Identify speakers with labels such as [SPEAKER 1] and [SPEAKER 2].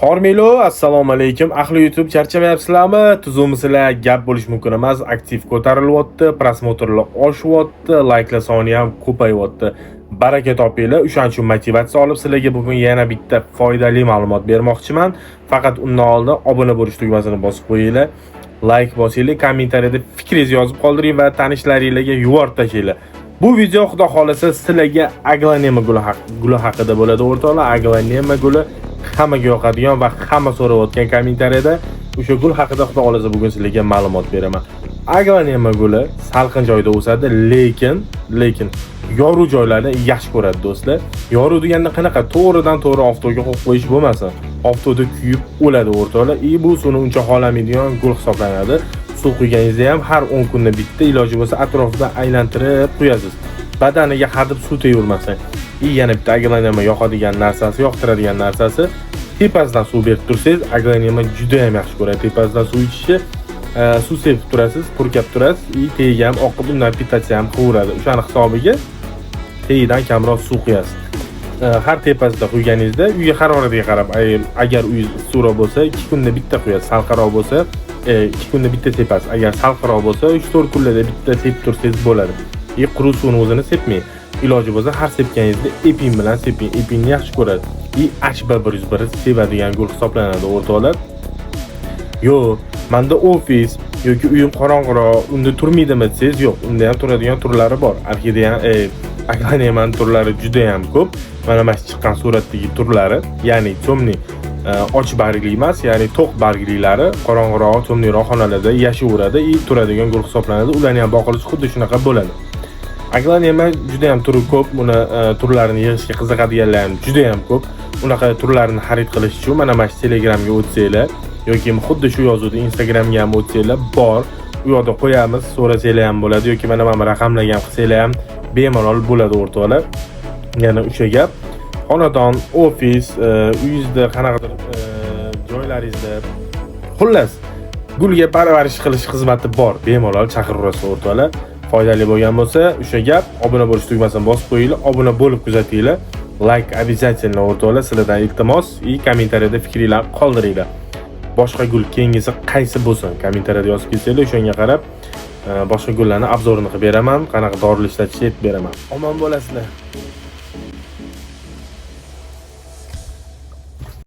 [SPEAKER 1] Hormelo, assalomu alaykum. Ahli YouTube, charchamayapsizlarmi? Tuzukmisizlar? Gap bo'lishi mumkin emas. Aktiv ko'tarilyapti, просмотр lar oshyapti, layklar soni ham ko'payyapti. Baraka topinglar. O'shaning uchun motivatsiya olib sizlarga bugun yana bitta foydali ma'lumot bermoqchiman. Faqat undan oldin obuna bo'lish tugmasini bosib qo'yinglar. Layk bosinglar, kommentariyada fikringizni yozib qoldiring va tanishlaringlarga yuborib tashlanglar. Bu video, xudo xolasa, sizlarga aglonema guli haqida bo'ladi, o'rtoqlar. Aglonema guli hammaga yoqadigan va hamma so'rayotgan kommentariyada o'sha gul haqida, xudo xolasa, bugun sizlarga ma'lumot beraman. Aglonema guli salqin joyda o'sadi, lekin yorug' joylarni yaxshi ko'radi, do'stlar. Yorug' deganda qanaqa? To'g'ridan to'g'ri oftobga qo'yib qo'yish bo'lmasin. Oftobda kuyib o'ladi, o'rtoqlar. И bu suvni uncha xohlamaydigan gul hisoblanadi. Suv quyganingizda ham har 10 kunda bitta, iloji bo'lsa, atrofida aylantirib quyasiz. Badaniga hadeb suv tegavermasin. И yana bitta aglonema yoqadigan narsasi, yoqtiradigan narsasi, tepasidan suv berib tursangiz, aglonema juda ham yaxshi ko'radi tepasidan suv ichishni. Suv sepib turasiz, purkab turasiz и tagiga ham oqib, undan питаться ham qilaveradi. O'shani hisobiga tagidan kamroq suv quyasiz. Har tepasida quyganingizda uyga haroratiga qarab, agar uyingiz issiqroq bo'lsa, 2 kunda bitta quyasiz, salqinroq bo'lsa, 2 kunda bitta sepasiz. Agar salqinroq bo'lsa, 3-4 kunlarda bitta sepib tursangiz bo'ladi. И quruq suvni o'zini sepmang. Iloji bo'lsa, har sepganingizda Epin bilan seping. Epinni yaxshi ko'radi. И HB 101 sevadigan gul hisoblanadi, o'rtoqlar. Yo'q, manda ofis yoki uyim qorong'iroq, unda turmaydimi desangiz, yo'q, unda ham turadigan turlari bor. Orxideya, aglanemani turlari juda ham ko'p. Mana shu chiqqan suratdagi turlari, ya'ni темный, och bargli emas, ya'ni to'q barglilari qorong'iroq, темный roq xonalarda yashayveradi и turadigan gul hisoblanadi. Ularni ham boqilishi xuddi shunaqa bo'ladi. Aglonema juda ham turi ko'p. Buni turlarini yig'ishga qiziqadiganlar ham juda ham ko'p. Unaqa turlarni xarid qilish uchun mana shu Telegramga o'tsanglar yoki xuddi shu yozuvda Instagramga ham o'tsanglar bor. U yoqda qo'yamiz, so'rasanglar ham bo'ladi yoki mana bu raqamlarga ham qilsanglar ham bemalol bo'ladi, o'rtoqlar. Yana o'sha gap. Xonadon, ofis, uyingizda qanaqadir joylaringizda, xullas, gulga parvarish qilish xizmati bor. Bemalol chaqiraverasiz, o'rtoqlar. Foydali bo'lgan bo'lsa, o'sha gap, obuna bo'lish tugmasini bosib qo'yinglar, obuna bo'lib kuzatinglar. Layk обязательно, o'rtoqlar, sizlardan iltimos и kommentariyada fikringlarni qoldiringlar. Boshqa gul keyingisi qaysi bo'lsin, kommentariyada yozib kelsanglar, o'shanga qarab boshqa gullarni обзор ini qilib beraman, qanaqa dorilar ishlatishni aytib beraman. Omon bo'lasizlar.